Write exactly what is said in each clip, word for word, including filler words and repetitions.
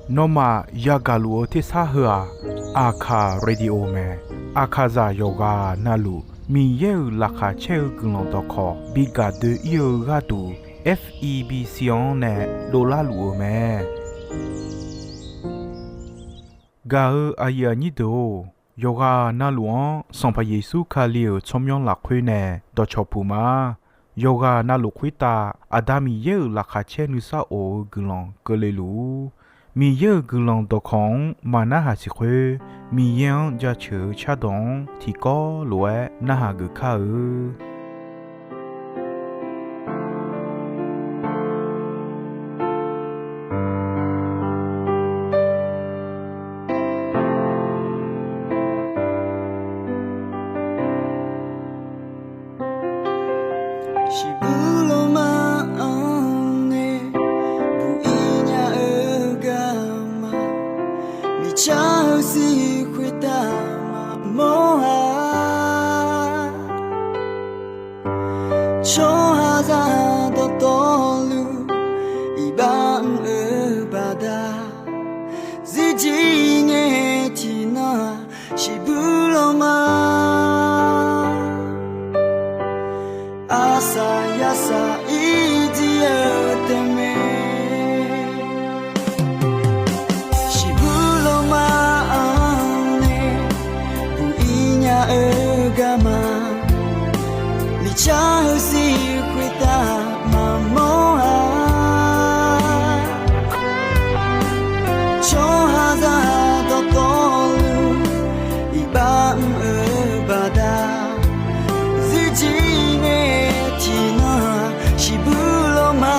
Nawmaf yagaq luf-eu tersar heu-aq, Aqkaq Radio mae. Aqkaqzaq yawqghaq navluf Miqyaer-euq laqkhaq caer-eu guiqlanq dawqkawq bi gaq doe-ir-eu gharduq, F E B C-anr nae dovlar luf-euq mae. Gaq-eu aqyuif aqnyir deuq-or, yawqghaq navluf-anr Sanqpaq Yeqsur Kali-euq tsawrmyanr lafkhoer nae dawqcawq puq ma. Yawqghaq navluf khoertav Aqda Miqyaer-euq laqkhaq caer nuisar of-eu guiqlanq keuvle luf-ur. Miqyaer-euq guiqlanq dawqkawq-anr maqnarhaq siq khoer, Miqyaer-anr jaceuq-eu cardawq-anr tiqkawv lof-aer narhaq geuf kar-eu. Shiqbuq lawma-anr nae buq-ir nya-eu garma, miqcar-eu siq khoertav maqmawr-a. Tsawrhaqzaq dawqtawvluf iqbax mr-eu baqda, zirjir ngae tiqnan-aq, shiqbuq lawma, arsaq yarsaq irjir-eu taef mae. Shiqbuq lawma-anr nae buq-ir nya-eu garma, miqcar-eu siq khoertav maqmawr-a. Tsawrhaqzaq dawqtawvluf iqbax mr-eu baqda, zirjir ngae tiqnan-aq, shiqbuq lawma,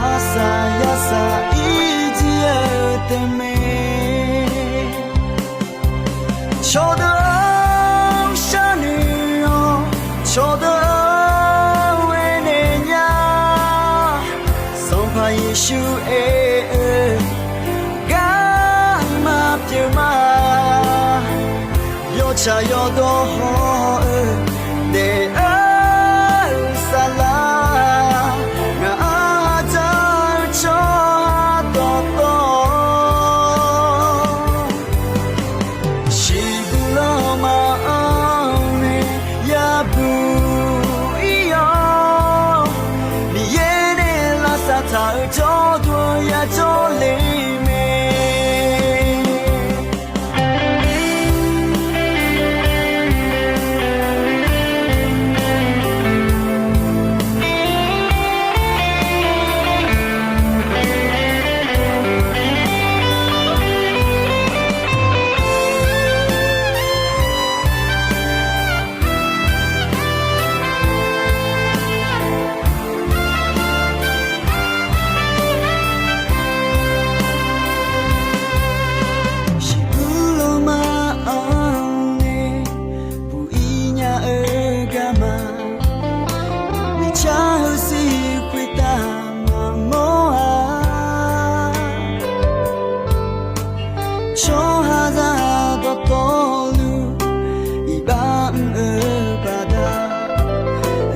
arsaq yarsaq irjir-eu taef mae. Cawqdeuq-anr sharnoeq-awr, cawqdeuq-anr aernaeq nya. Sanqpaq Yeqsur aer-eu garma pyeuf ma. Yawtsaq yawdawr haw-eu daef-eu saflar, ngaq-anr dzaq-eu tsawrhaq dawqtawv, shiqbuq lawma-anr nae yabuq-ir-awr, Miqyaer nae lavsav taq-eu jawrduq-anr yajawr le mae. Shiqbuq lawma-anr nae buq-ir nya-eu garma, miqcar-eu siq khoertav maqmawr-a. Tsawrhaqzaq dawqtawvluf iqbax mr-eu baqda,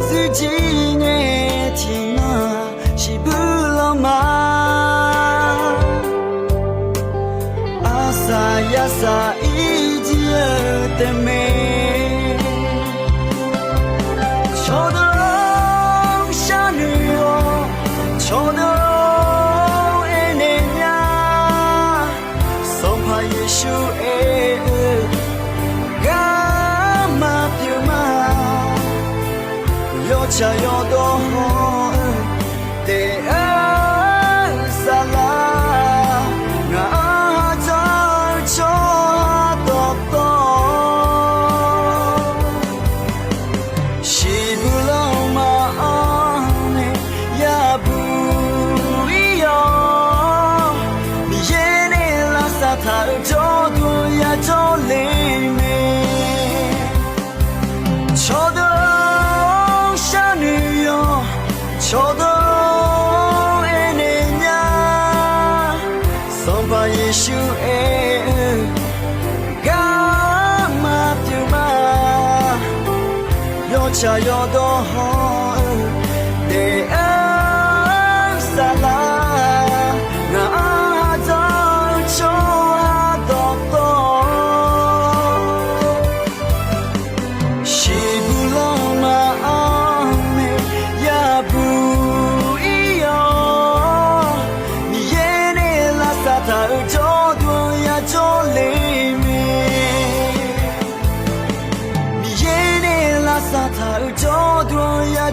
zirjir ngae tiqnan-aq, shiqbuq lawma, arsaq yarsaq irjir-eu taef mae. Cawqdeuq-anr sharnoeq-awr, cawqdeuq-anr aernaeq nya. Sanqpaq Yeqsur aer-eu garma pyeuf ma. Yawtsaq yawdawr haw-eu daef-eu saflar, ngaq-anr dzaq-eu tsawrhaq dawqtawv, shiqbuq lawma-anr nae yabuq-ir-awr, Miqyaer nae lavsav taq-eu jawrduq-anr yajawr le mae. Cawqdeuq-anr sharnoeq-awr, cawqdeuq-anr aernaeq nya. Sanqpaq Yeqsur aer-eu garma pyeuf ma. Yawtsaq yawdawr haw-eu daef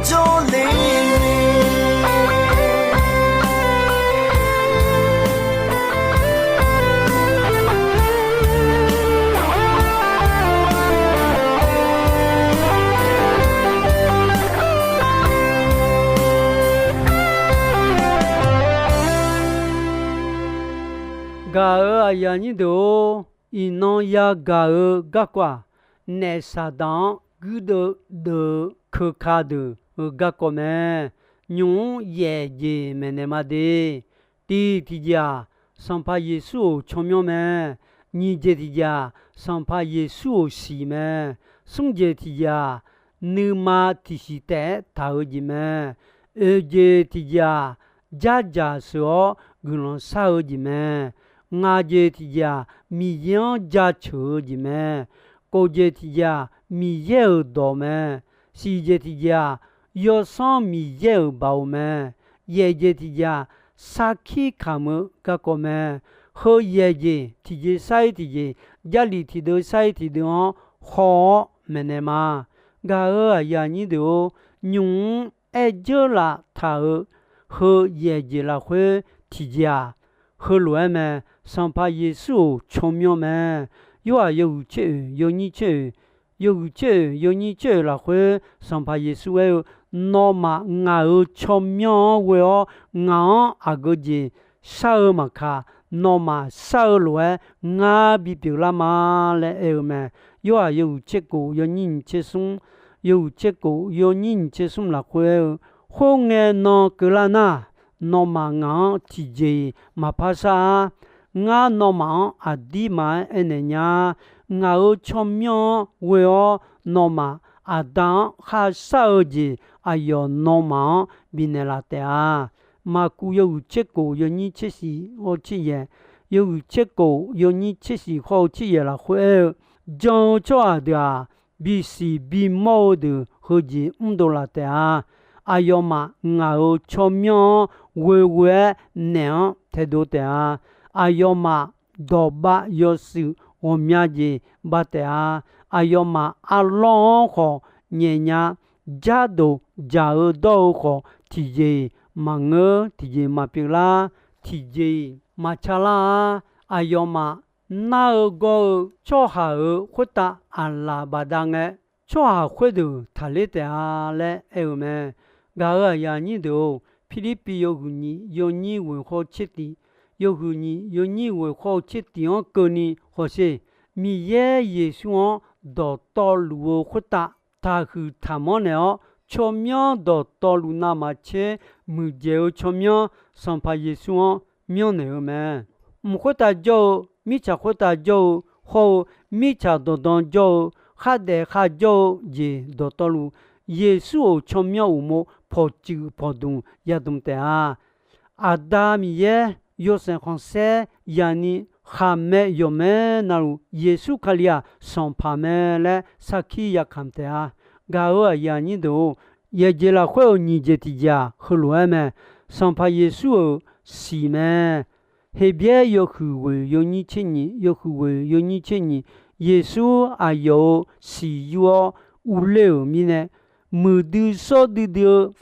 jawrle. Gaq-euq aqyuif aqnyir deuq-or, iqnan yagaq-eu garkawv-aq, naef Saqdaq-anr guirdeuv deuv-eu keuka deuq-euq garkawv mae. Nymq-mr yaef jeq maeqnaeq ma de. Tiq tiqjeq-aq, Sanqpaq Yeqsur-euq tsawrmyanr mae. Nyiq jeq tiqjeq-aq, Sanqpaq Yeqsur-euq siq mae. Smr jeq tiqjeq-aq, nuima tiqsiq taef-aer taq-eu jeq mae. Oeq jeq tiqjeq-aq, jardzaq sheuq-awr guiqlanq shar-eu jeq mae. Ngaq jeq tiqjeq-aq, Miqyaer-anr jaceuq-eu jeq mae. Kof jeq tiqjeq-aq, Miqyaer-euq dawq mae. Siq jeq tiqjeq-aq, Yawsanr Miqyaer-euq baoq mae. Yaef jeq tiqjeq-aq, sarkir kamq-eu garkawv mae. Heu yaef jeq tiqjeq sar-ir tiqjeq, Jarlif tiqdeuv sar-ir tiqdeuv-anr haw-awr maeqnaeq ma. Gaq-euq aqyuif aqnyir deuq-or, nymq-mr aer dzeurlaf taq-euq heu yaef jeq lafkhoer tiqjeq-aq, heulof-aer mae. Sanqpaq Yeqsur-euq tsawrmyanr mae. Yorhaq yawhuiq tser oeq yawnyir tser oeq, yawhuiq tser oeq yawnyir tser oeq lafkhoer Sanqpaq Yeqsur aer-eu, Nawmaf ngaq-euq tsawrmyanr-anr ghoe-awr ngaq-anr aqgeu jeq shar-eu maqkaq, nawmaf shar-eu lof-aer ngar bipyeuf lar ma laer aer-eu mae. Yorhaq yawhuiq tser kof yawnyir nyiq tser smr, yawhuiq tser kof yawnyir nyiq tser smr lafkhoer aer-eu, Khoerngae nan keuvlar nar, nawmaf ngaq-anr tiqjeq-iq maqpar shar-ar. Ngar nawmaf-anr aqdirma-aer aernaeq nya. Ngaq-euq tsawrmyanr-anr ghoe-awr nawmaf Aqda-anr kharshar-eu jeq aqyawf nawmaf-anr bifnaeq laf taef-a. Maqkuv yawhuiq tser kof yawnyir tser shiq hawr-eu tser yaeq, yawhuiq tser kof yawnyir tser shiq hawr-eu tser yaeq lafkhoer aer-eu, Jan-eu tsawrhaq deuq-aq, bisiq bimawr-eu deuq heujeq mrdov laf taef-a. Aqyawfmaf ngaq-euq tsawrmyanr-anr ghoeghoe-aer naeq-anr taedov taef-a. Aqyawfmaf dawqbav yawshuif ghawqmya jeq bav taef-a. Aqyawfmaf arlawr-anr khawf nyaefnya, jardoq dzaq-eu dawr-eu khawf, tiqjeq-iq maqngeur, tiqjeq maqpyeuf lar, tiqjeq-iq maqca lar-ar. Aqyawfmaf nar-eu gawr-eu tsawrhaq-euq khoertav aqlaf bafdav ngae, tsawrhaq khoerdeuq taqler taef-a laer aer-eu mae. Gaq-euq aqyuif aqnyir deuq-or, Pirlirpiv yawhuiq nyiq yawnyir ghoeq hawr-eu tser tiq, yawhuiq nyiq yawnyir ghoeq hawr-eu tser tiq-anr keuvni hawsher. Miqyaer Yeqsur-anr dawqtawvluf-eu khoertav taqhuiq taqmanr naeq-awr, tsawrmyanr dawqtawvluf navmaqtser muiqdzaeq-eu tsawrmyanr Sanqpaq Yeqsur-anr myanrnaeq-eu mae. Mq khoertav jawr-eu, mirtsaq khoertav jawr-eu hawr-eu, mirtsaq dawqdan jawr-eu, khardaef kharjawr-eu jeq dawqtawvluf, Yeqsur-euq tsawrmyanr uqmov pawqtsuif pawqdmq yadmq taef-a. Aqda Miqyaer yawshaef khanqsaer yaqni khaqmae yawqmae navluf, Yeqsur Kali-aq Sanqpaq mae laer sarkir yakamq taef-a. Gaq-euq aqyuif aqnyir deuq-or, yaeqjeq lafkhoer-euq nyiq jeq tiqjeq-aq, heulof-aer mae. Sanqpaq Yeqsur-euq siq mae. Heqbyaer yawhuiq ghoeq yawnyir tser nyiq, yawhuiq ghoeq yawnyir tser nyiq, Yeqsur aqyawf-euq siqyur-awr urler-euq mirnae, muiqdui shawr duidui-eu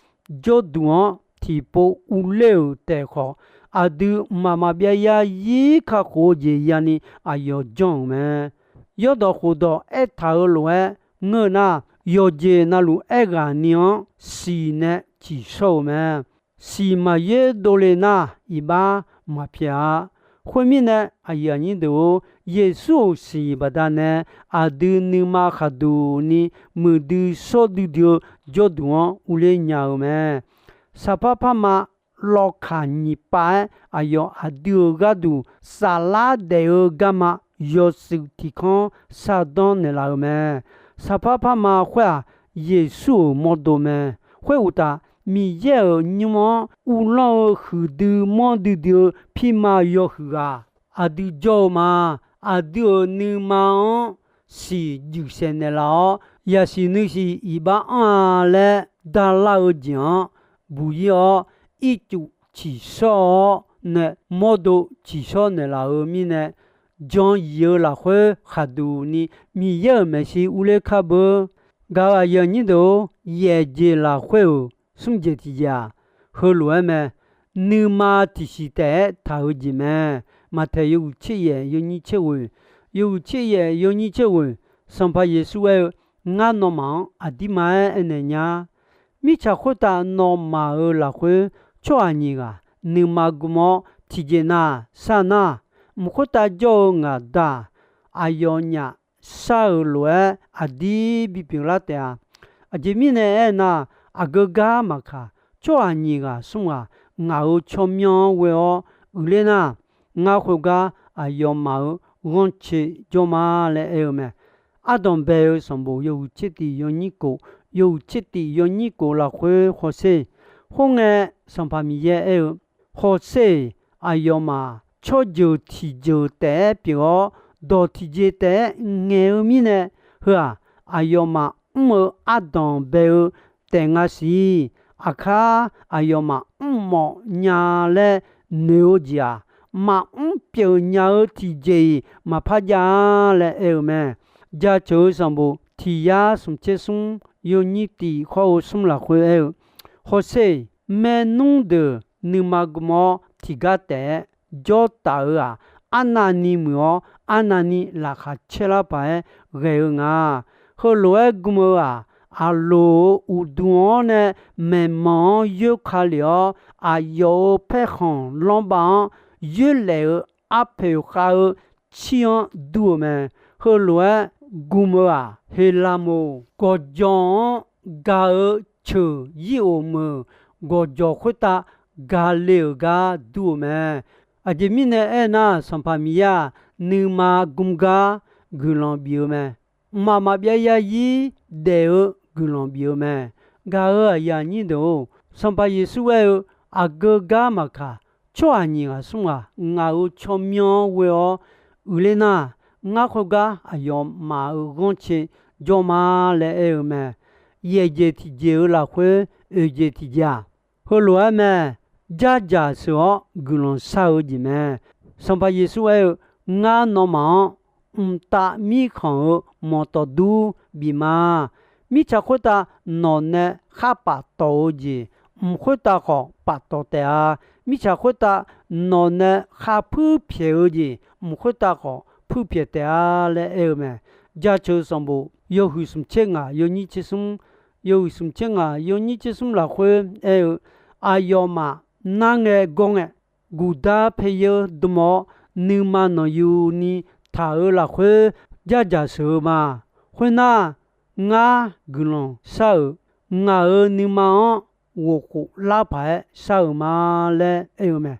jawrduq-anr tiqpov urler-euq taef khawf, aqdui mqmaq maqbyav yarzir kakhof-eu jeq yani aqyawf janr-euq mae. Yawrdawq khofdawq aertaq-eu lof-aer ngeur-eu nar, yawqjeq navluf aerghaqni-anr siq nae ciqshawr-euq mae. Siq maqyaer dovle nar, iqbax maqpyaeq-a. Khoermirnae, aqyuif aqnyir deuq-or, Yeqsur-euq siq baqdanae aqdui nuima khaqduq ni muiqdui shawr duidui-eu jawrduq-anr urler nya-eu mae. Saqpar parma lawkaq nyiq pav-aer aqyawf aqdui-euq gharduq saflar daef-eu garma yawshuif tiq kanr shardanr naeqlaf-eu mae. Saqpar parma khoer-aq, Yeqsur-euq mawrdo mae. Khoeruqtaf, Miqyaer-euq nymr-anr uvlanr-eu huiqdui manrdui dui-eu pirma yawhuiq ghaq aqdui jawr-eu ma. Aqdui-euq nuima-anr siq juif saeqnaeq laf-awr, yasiq nuisiq iqbax anr-a laer dalar-eu jeq-anr buq-ir-awr, ircuf ciqshawr-awr nae mawrdo ciqshawr naeqlaf-eu mirnae, jan yif-eu lafkhoer khaqduq ni Miqyaer-euq maeqshi urler kar beur. Gaq-euq aqyuif aqnyir deuq-or, yaef jeq lafkhoer-euq smr jeq tiqjeq-aq, heulof-aer mae. Nuima tiqsiq taef-aer taq-eu jeq mae. Maqtaeq yawhuiq tser yaef yawnyir tser ghoeq, yawhuiq tser yaef yawnyir tser ghoeq, Sanqpaq Yeqsur aer-eu, Ngar nawmaf-anr aqdirma-aer aernaeq nya. Mirtsaq khoertav nawmaf-euq lafkhoer tsawrhaq nyiq ghaq nuima gm-awr tiqjeq nav sar nar, mq khoertav jawr-eu ngaq da-aq, aqyawfnyaf shar-euq lof-aer aqdir bipyeuf lar taef-a. Aqjeq mirnae aernar, aqgeu gar maqkaq, tsawrhaq nyiq ghaq smr ghaq ngaq-euq tsawrmyanr-anr ghoe-awr uiqler nar, ngar khoergar aqyawfmaf-euq ghanrcae jawr ma laer aer-eu mae. Ardanq bae-eu sanqbof yawhuiq tser tiq yawnyir kof, yawhuiq tser tiq yawnyir kof lafkhoer hawsher. Khoerngae, Sanqpaq Miqyaer aer-eu, hawsher-eq, aqyawfmaf tsawrjeuq tiqjeuq taef-aer pyeuf-awr, dawq tiqjeq taef-aer ngaeq-eu mirnae, heu-aq, aqyawfmaf mr-eu ardanq bae-eu taef nga siq. Aqkar aqyawfmaf mrmawf nya laer noeq-eu jeq-aq, maqmr pyeuf nya-eu tiqjeq-iq maqpar jav-a laer aer-eu mae. Jaceuq-eu sanqbof tiq yar smq tser smr yawnyir tiq khawr-eu smr lafkhoer aer-eu, hawsher-eq, maernmr deuq nuima gm-awr tiqgar taef-aer jawr taf-eu-aq, arnavni muiq-awr arnavni laqkhaq caer lar paq-aer ghae-eu nga. Heulof-aer gm-eu-aq, aqloq-euq uqduq-anr nae maeqmanq-anr yoer ka lef-awr, aqyawf-euq paerkhanq lanrbav-anr yoerlaef-eu arpoeq khav-eu cir-anr dur-eu mae. Heulof-aer gm-eu-aq, Heqlaqmoq gawqjawq-anr gaq-eu ceuq yir of meuq gawqjawq khoertav gale-euq gar dur-eu mae. Aqjeq mirnae aernar, Sanqpaq Miqyaer-aq, nuima gm gar guiqlanq bif-eu mae. Mqmaq maqbyav yarzir daef-eu guiqlanq bif-eu mae. Gaq-euq aqyuif aqnyir deuq-or, Sanqpaq Yeqsur aer-eu, aqgeu gar maqkaq, tsawrhaq nyiq ghaq smr ghaq ngaq-euq tsawrmyanr-anr ghoe-awr uiqler nar, ngar khoergar aqyawfmaf-euq ghanrcae jawr ma laer aer-eu mae. Yaef jeq tiqjeq-euq lafkhoer oeq jeq tiqjeq-aq, heulof-aer mae. Jardzaq sheuq-awr guiqlanq shar-eu jeq mae. Sanqpaq Yeqsur aer-eu, Ngar nawmaf-anr mqtav mirkhanq-euq manqtawf dur bif ma. Mirtsaq khoertav nawq nae khar paftawf-eu jeq, mq khoertav khawf paftawf taef-a. Mirtsaq khoertav nawq nae khar puirpyaeq-eu jeq, mq khoertav khawf puirpyaeq taef-a laer aer-eu mae. Jaceuq sanqbof yawhuiq smq tser ngaq yawnyir tser smr, yawhuiq smq tser ngaq yawnyir tser smr lafkhoer aer-eu, aqyawfmaf nar ngae gawr ngae, guqdar paeryeur dm-awr, nuima nanqyuni taq-euq lafkhoer jardzaq sheuq-eu ma. Khoernar, ngar guiqlanq shar-euq, ngaq-euq nuima-anr ghofkhof lar paq-aer shar-euq ma laer aer-eu mae.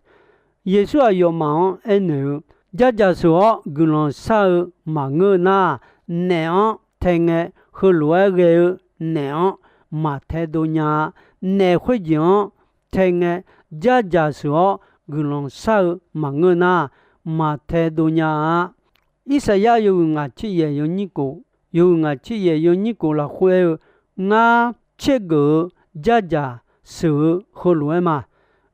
Yeqsur aqyawfmaf-anr aernaeq-eu, Jardzaq sheuq-awr guiqlanq shar-eu maqngeur nar, naef-anr tae ngae, heulof-aer ghae-eu naef-anr maqtaedov nya-a. Naef khoerjeq-anr tae ngae, jardzaq sheuq-awr guiqlanq shar-eu maqngeur nar, maqtaedov nya-a. Irsaqyar yawhuiq ngaq tser yaef yawnyir kof, yawhuiq ngaq tser yaef yawnyir kof lafkhoer aer-eu, Ngar tsergeuf-eu jardzaq sheuq-eu heulof-aer ma.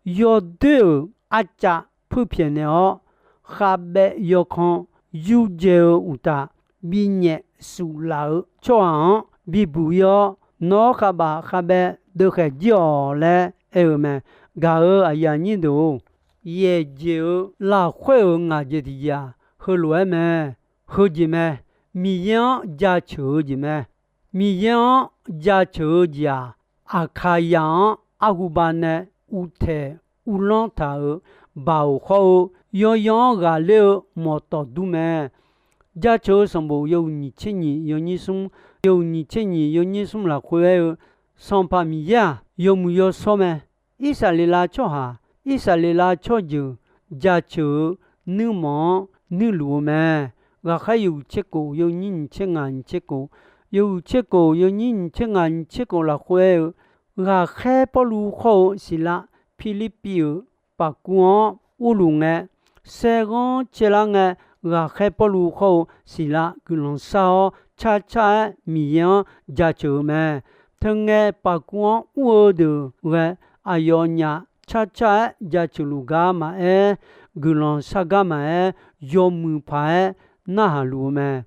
Yawdoer-euq arcav puirpyaeq naeq-awr, khavbaev yawkan yurdzae-eu uqtaf, binyaef suflaf-eu tsawrhaq-anr bibuq ir-awr, Nawr khavbaf khavbaev deuvkhaeq jir-awq laer aer-eu mae. Gaq-euq aqyuif aqnyir deuq-or, yaeqjeq-eu lafkhoer-euq ngaq jeq tiqjeq-aq, heulof-aer mae. Heujeq mae. Miqyaer-anr jaceuq-eu jeq mae. Miqyaer-anr jaceuq-eu jeq-aq, Aqkaqyaq-anr arhuba nae uvtaeq uvlanr taq-euq baoq khawr-eu, yanyan-anr ghaqler-eu mawqtawf dur mae. Jaceuq-eu sanqbof yawhuiq nyiq tser nyiq yawnyir smr, yawhuiq nyiq tser nyiq yawnyir smr lafkhoer aer-eu, Sanqpaq Miqyaer-aq, yawmuiq yawshawr mae. Irsaqleqlav tsawrhaq, Irsaqleqlav tsawrjeuq jaceuq-eu nuirmanq-anr nuirluf-eu mae. Ghaqkhaer yawhuiq tser kof yawnyir nyiq tser ngaq nyiq tser kof, yawhuiq tser kof yawnyir nyiq tser ngaq nyiq tser kof lafkhoer aer-eu, ghaqkhaer Pawrluv khawr-eu Siqlav Pirlirpiv-euq paqkuv-anr urluf ngae, saerghanr caelar ngae, ghaqkhaer Pawrluv khawr-eu Siqlav guiqlanq shar-awr, carcar-aer Miqyaer-anr jaceuq-eu mae. Teungae paqkuv-anr ur-eu deuq ghae, aqyawfnyaf carcar-aer jaceuq luf gar maqaer, guiqlanq shar gar maqaer, yawmuiq paq-aer narhaq luf-eu mae.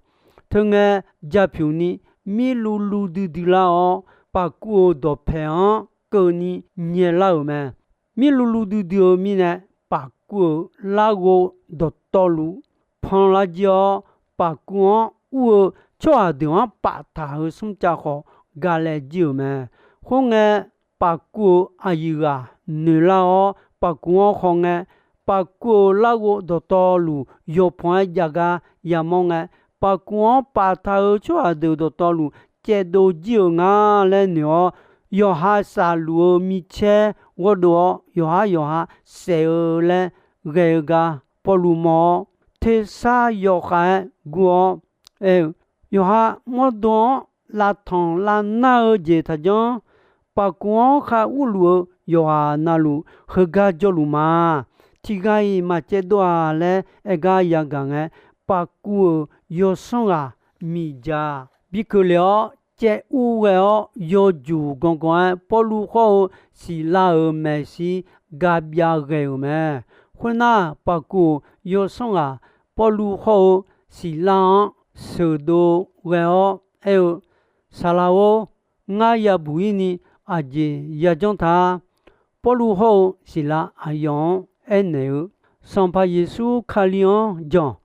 Teungae japyuq ni mirluv luv duidui lar-awr, paqkuv-euq dawqpaeq-anr keuvni nyaelar-euq mae. Mirluvluv duidui-eu mirnae, paqkuv-euq larghov dawqtawvluf panlar jir-awr, paqkuv-anr ur-eu tsawrhaq deuq-anr paftaq-euq smrcav khawf galae jir-euq mae. Khoerngae, paqkuv-euq aqyuif ghaq noeqlar-awr, paqkuv-anr hawngae, paqkuv-euq larghov dawqtawvluf yawqpanq-aer jav gar yamawr ngae, paqkuv-anr paftaq-euq tsawrhaq deuq dawqtawvluf caevdov jir-euq nga laer noeq-awr, yawqha safluf-eu micaer ghawrdov-awr, yawqhar yawqha saef-eu laer ghae-eu gar Pawrluv mawr-awr, tersar yawkhav-aer gur-awr aer-eu, yawqha mawrdo-anr lavtanq lavnar-eu jeq taqjanr. Paqkuv-anr khar urluf-eu yawqghaq navluf heugar jawrluf ma. Tiqghaq-iq maqcaevdov-aq laer aer gar yagaq ngae, paqkuv-euq yawsanr ghaq miqdzaq bi keuvle-awr caev ur ghae-awr, yawjuq ganqganq-aer Pawrluv hawr-eu Siqlav-euq maeqshi gabyav ghae-euq mae. Khoernar, paqkuv-euq yawsanr ghaq Pawrluv hawr-eu Siqlav-anr sheuqdov ghae-awr aer-eu, Saqlaq-or, ngar yabuq-ir ni aqjeq yajanr ta. Pawrluv hawr-eu Siqlav aqyawf-anr aernaeq-eu, Sanqpaq Yeqsur Kali-anr jan.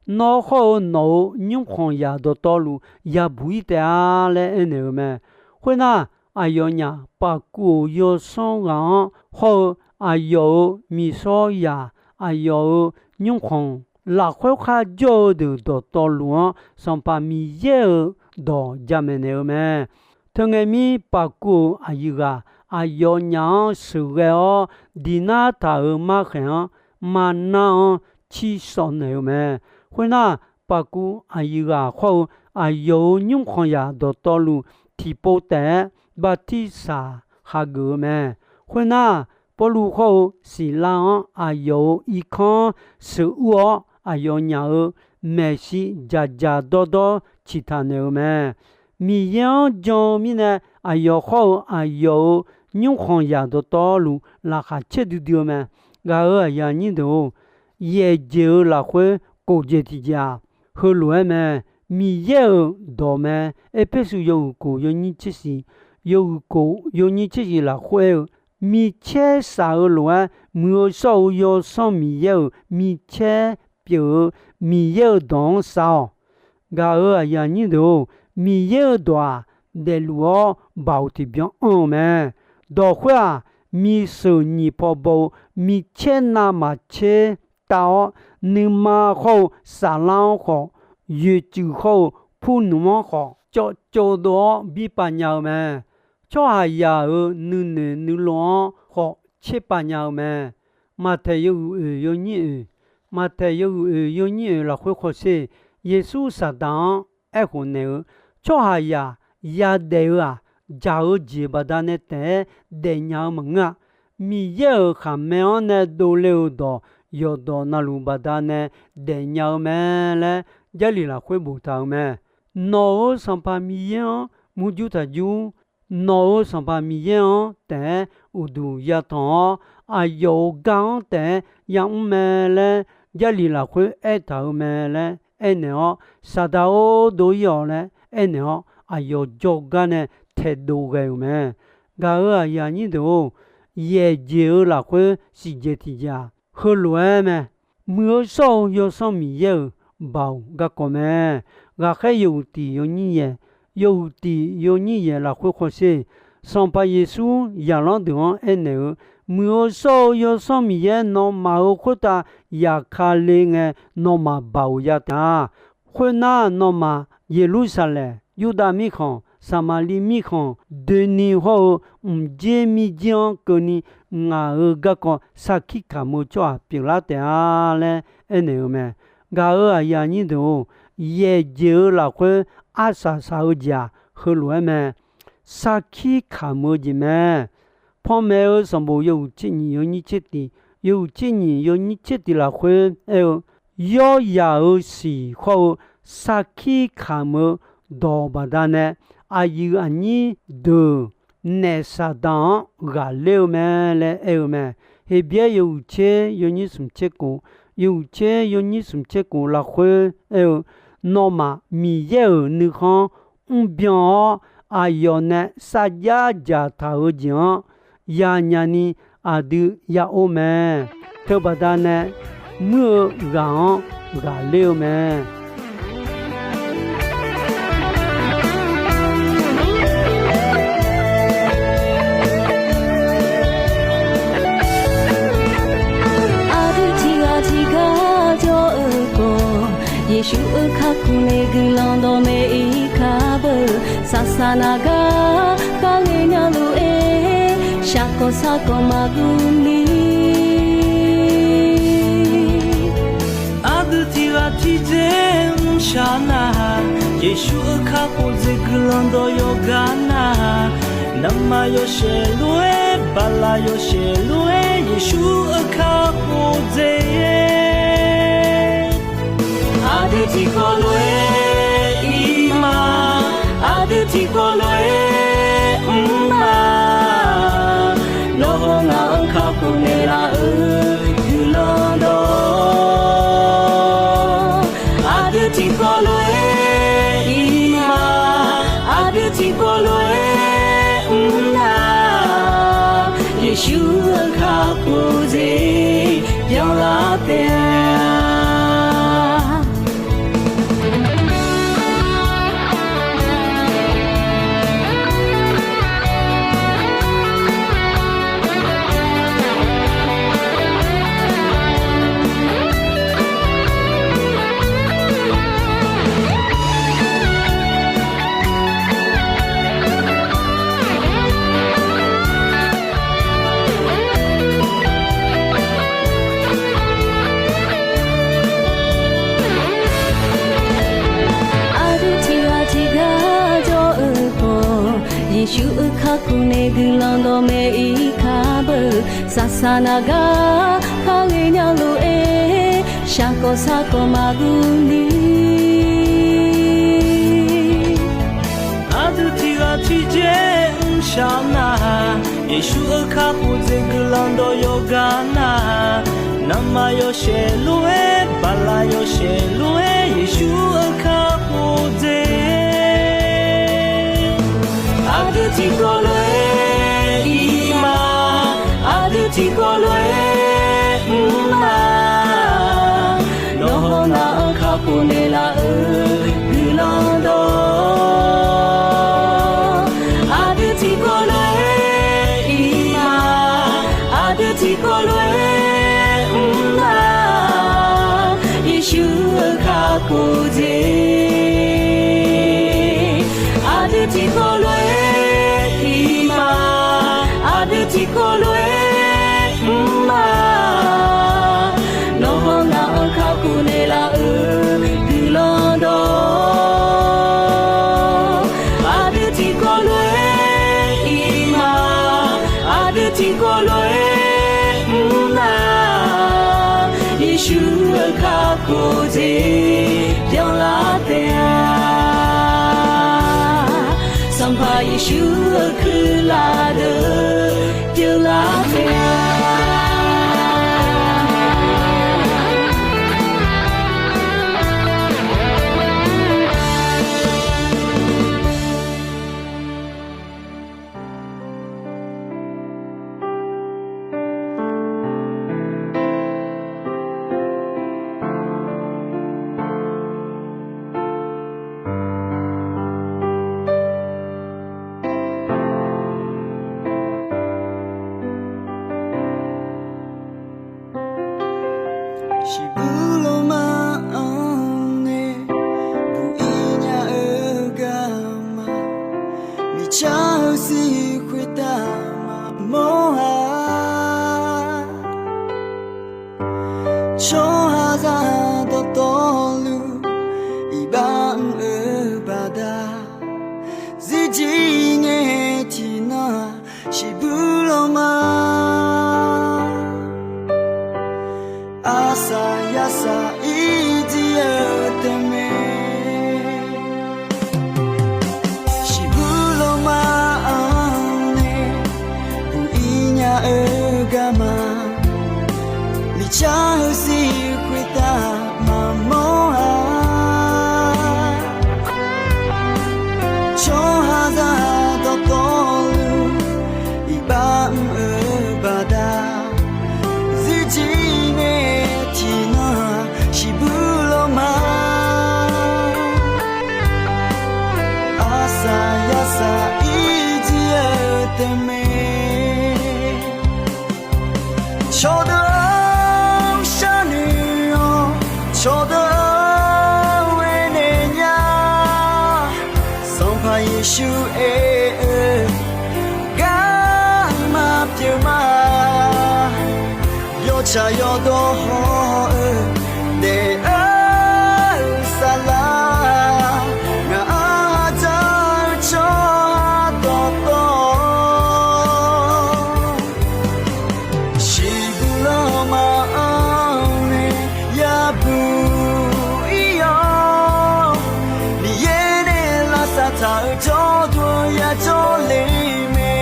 Nawr hawr-eu nawq-euq nymrkhanq zaq dawqtawvluf yabuq-ir taef-a laer aernaeq-eu mae. Khoernar, aqyawfnyaf paqkuv-euq yawsanr ghaq-anr hawr-eu aqyawf-euq miqshawr zaq, aqyawf-euq nymrkhanq lafkhoer kharjawr-eu deuq dawqtawvluf-anr Sanqpaq Miqyaer-euq dawq jamaeq naeq-eu mae. Teungae mir paqkuv-euq aqyuif ghaq aqyawfnyaf-anr sheuqghae-awr, diqnar taq-euq markhaeq-anr, marnar-anr cirsawv naeq-eu mae. Khoernar, paqkuv aqyuif ghaq hawr-eu aqyawf-euq nymrkhanq zaq dawqtawvluf tiqpov taef-aer bartirsaq hageuf-eu mae. Khoernar, Pawrluv hawr-eu Siqlav-anr aqyawf-euq irkanr sheuqur-awr, aqyawfnyaf-euq maeqshi dzaqdzaq dawrdawr ciqtaq naeq-eu mae. Miqyaer-anr jan-eu mirnae, aqyawf hawr-eu aqyawf-euq nymrkhanq zaq dawqtawvluf laqkhaq caer duidui-eu mae. Gaq-euq aqyuif aqnyir deuq-or, yaefjeq-eu lafkhoer kof jeq tiq jeq-aq, heulof-aer mae. Miqyaer-euq dawq mae. Erpersu yawhuiq kof yawnyir tser shiq, yawhuiq kof yawnyir tser shiq lafkhoer aer-eu, micaer saf-eu lof-aer, muiq-eu shawr-eu Yawsanr Miqyaer-euq micaer pyeuf-eu Miqyaer-euq dawq-anr sar-awq. Gaq-euq aqyuif aqnyir deuq-or, Miqyaer-euq dawq-aq, daefluf-awr baoq tiqbyan anr-eu mae. Dawq khoer-aq, miqsheuq nyiq paw baw-eu micaer navmaqtser tav-awr, nuima hawr-eu saflar-anr khawf, yoeqtsuif hawr-eu purnmq-anr khawf, cawvcov dov-awr birpav nya-eu mae. Tsawrhaqzaq-euq nuinoeq nuilov-anr khawf tserpav nya-eu mae. Maqtaeq yawhuiq oeq yawnyir oeq, Maqtaeq yawhuiq oeq yawnyir oeq lafkhoer hawsher-eq, Yeqsur Saqdaq-anr aerkhof naeq-eu, tsawrhaqzaq yadaef-eu-aq, dzaq-eu jeq baqdanae taef-aer daefnya-eu maqngeur-a. Miqyaer-euq khaqmae-anr nae dovle-euq dawq yawqdawq navluf baqdanae daefnya-eu mae laer, Jarlif lafkhoer boftaq-euq mae. Nawq-euq Sanqpaq Miqyaer-anr murjur taqjur. Nawq-euq Sanqpaq Miqyaer-anr taef-aer uqduq yatanq-awr, aqyawf-euq gar-anr taef-aer yamr mae laer, Jarlif lafkhoer aertaq-euq mae laer aernaeq-awr, Saqdaq-or, dov-ir-awq laer aernaeq-awr, aqyawf jawrgar nae taedov ghae-euq mae. Gaq-euq aqyuif aqnyir deuq-or, yaefjeq-eu lafkhoer siqjeq tiqjeq-aq, heulof-aer mae. Muiq-eu shawr-eu Yawsanr Miqyaer-euq baoq garkawv mae. Ghaqkhaer yawhuiq tiq yawnyir yaeq, yawhuiq tiq yawnyir yaeq lafkhoer hawsher, Sanqpaq Yeqsur zaqlanr deuq-anr aernaeq-eu, Muiq-eu shawr-eu Yawsanr Miqyaer nawmaf-euq khoertav yaqkale ngae, nawmaf baoq ya taef-a. Khoernar, nawmaf Yeqlursaqlaeq, Yurdav mirkhanq, Saqmaqliv mirkhanq doeni hawr-eu mqdzer mirjir-anr keuvni, ngaq-euq garkawv sarkir kamq-eu tsawrhaq pyeuflar taef-a laer aernaeq-eu mae. Gaq-euq aqyuif aqnyir deuq-or, yaefjeq-eu lafkhoer arsaq saq-eu jeq-aq, heulof-aer mae. Sarkir kamq-eu jeq mae. Panmaeq-eu sanqbof yawhuiq tser nyiq yawnyir tser tiq, yawhuiq tser nyiq yawnyir tser tiq lafkhoer aer-eu, yawryaq-euq siq hawr-eu sarkir kamq-eu dawq baqdanae, aqyuif aqnyir deuq naef Saqdaq-anr ghaqler-eu mae laer aer-eu mae. Heqbyaer yawhuiq tser yawnyir smq tser kof, yawhuiq tser yawnyir smq tser kof lafkhoer aer-eu, nawmaf Miqyaer-euq nuikhanr mrbyan-awr, aqyawf nae sarjax dzaqtaq-eu jeq-anr yanyani aqdui ya or mae. Teubaqda nae muir-eu ghaq-anr ghaqler-eu mae. Aqdui tiqghaq tiqgar jawr-eu khawf, Yeqsur-euq kakhof nae guiqlanq dawqmaeq-ir kar beu. Saqsaq naq gar kharghae nya lof-aer, shaqkawq sarkawq maqguv ni. Aqdui tiqghaq tiqjeq mrshaq nar, Yeqsur-euq kakhof jeq guiqlanq dawq yawqghaq nar, navmaqtser yawshaef lof-aer, bala yawshaef lof-aer, Yeqsur-euq kakhof jeq. Aqdui tiqkawv lof-aer ir ma, aqdui tiqkawv lof-aer mr ma. Nawr hawr ngaq-anr kakhof naeqlaf-eu guiqlanq dawq. Aqdui tiqkawv lof-aer ir ma, aqdui tiqkawv lof-aer mr nar, Yeqsur-euq kakhof jeq byanlar taef-a. Aqdui tiqghaq tiqgar jawr-eu khawf, Yeqsur-euq kakhof nae guiqlanq dawqmaeq-ir kar beu. Saqsaq naq gar kharghae nya lof-aer, shaqkawq sarkawq maqguv ni. Aqdui tiqghaq tiqjeq mrshaq nar, Yeqsur-euq kakhof jeq guiqlanq dawq yawqghaq nar, navmaqtser yawshaef lof-aer, bala yawshaef lof-aer, Yeqsur-euq kakhof jeq. Aqdui tiqkawv lof-aer ir ma, aqdui tiqkawv lof-aer mr ma. Nawr hawr ngaq-anr kakhof naeqlaf-eu guiqlanq dawq. Aqdui tiqkawv lof-aer ir ma, aqdui tiqkawv lof-aer mr ma. Yeqsur-euq kakhof jeq. Aqdui tiqkawv lof-aer ir ma, aqdui tiqkawv lof-aer mr ma. Nawr hawr ngaq-anr kakhof naeqlaf-eu guiqlanq dawq. Aqdui tiqkawv lof-aer ir ma, aqdui tiqkawv lof-aer mr ma. Yeqsur-euq kakhof jeq byanlar taef-a. Sanqpaq Yeqsur-euq kuirlaf deuq pyeuflar taef-a. Shiqbuq lawrma anr nae buq-ir nya-eu garma, miqcar-eu siq khoertav maqmawr-a. Tsawrhaqzaq dawqtawvluf iqbax mr-eu baqda, zirjir ngae tiqnan shiqbuq lawrma. Arsaq yarsaq ir jir-eu taef mae. Shiqbuq lawrma anr nae buq-ir nya-eu garma, miqcar-eu siq khoertav Mr-eu baqda, zirjir nae tiqnan shiqbuir lawr ma. Arsaq yarsaq irjir-eu taef mae. Cawqdeuq-anr sharnoeq-awr, cawqdeuq-anr aernaeq nya. Sanqpaq Yeqsur aer-eu garma pyeuf ma. Yawtsaq yawdawr haw-eu daef-eu saflar, ngaq-anr dzar-eu tsawrhaq dawqtawv, shiqbuir lanma-anr nae yabuq ir-awr, Miqyaer nae lavsav taq-eu jawrduq yajawr le mae.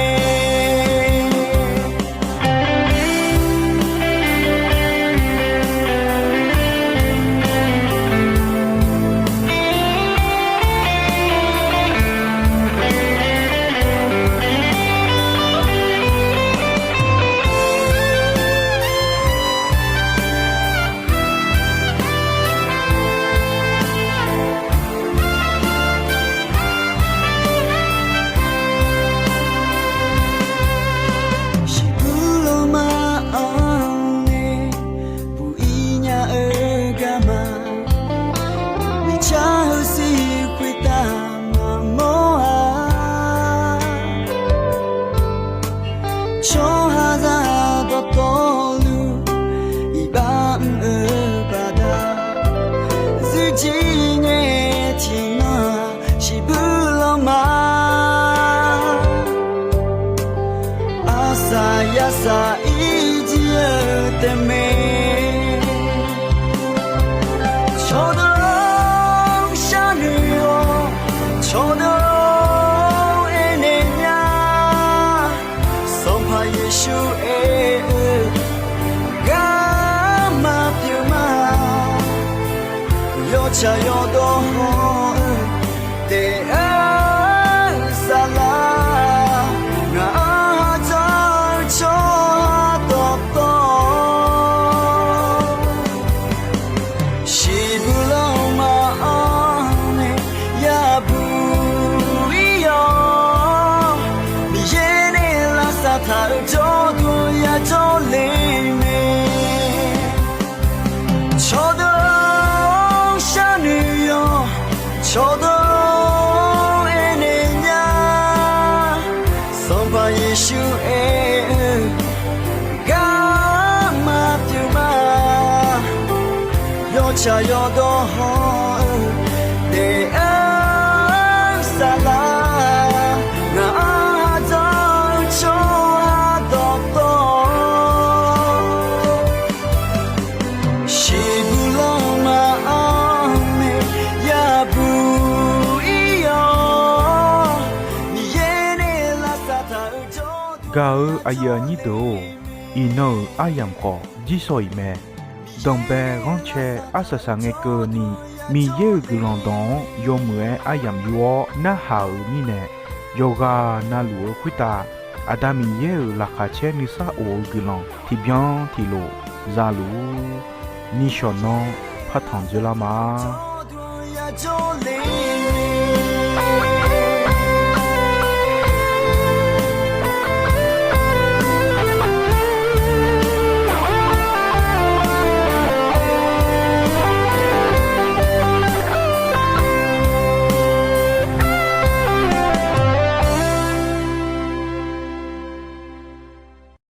Shiqbuir lanma-anr nae buq ir nya-eu garma, miqcar heusiq khoertav maqmawr-a. Tsawrhaqzaq dawqtawvluf iqbax mr-eu baqda, zirjir nae tiqnan shiqbuir lanma. Arsaq yarsaq irjir-eu taef mae. Cawqdeuq-anr sharnoeq-awr, cawqdeuq-anr aernaeq nya. Sanqpaq Yeqsur aer-eu garma pyeuf ma. Yawtsaq yawdawr haw-eu daef-eu saflar, ngaq-anr dzar-eu tsawrhaq dawqtawv, shiqbuir lanma-anr nae yabuq ir-awr, Miqyaer nae lavsav taq-eu jawrduq yajawr le mae. Cawqdeuq-anr sharnoeq-awr, cawqdeuq-anr aernaeq nya. Sanqpaq Yeqsur aer-eu garma pyeuf ma. Yawtsaq yawdawr haw-eu daef-eu saflar, ngaq-anr dzar-eu tsawrhaq dawqtawv, shiqbuir lanma-anr nae yabuq ir-awr, Miqyaer nae lavsav taq-eu jawr Gaq-euq aqyuif aqnyir deuq-or, iqnan-euq aryamq khawf jirsawq iq mae. Danqbae ghanrcae arsaq saq ngae keuvni, Miqyaer-euq guiqlanq dawq-anr yawmuiq-aer aryamq yur-awr narhaq-euq mirnae, yawqghaq navluf-eu khoertav Aqda Miqyaer-euq laqkhaq caer nuisar of-eu guiqlanq tiqbyan tiqlof za luf-ur. Nishawq nanr partanq dzoerlar ma.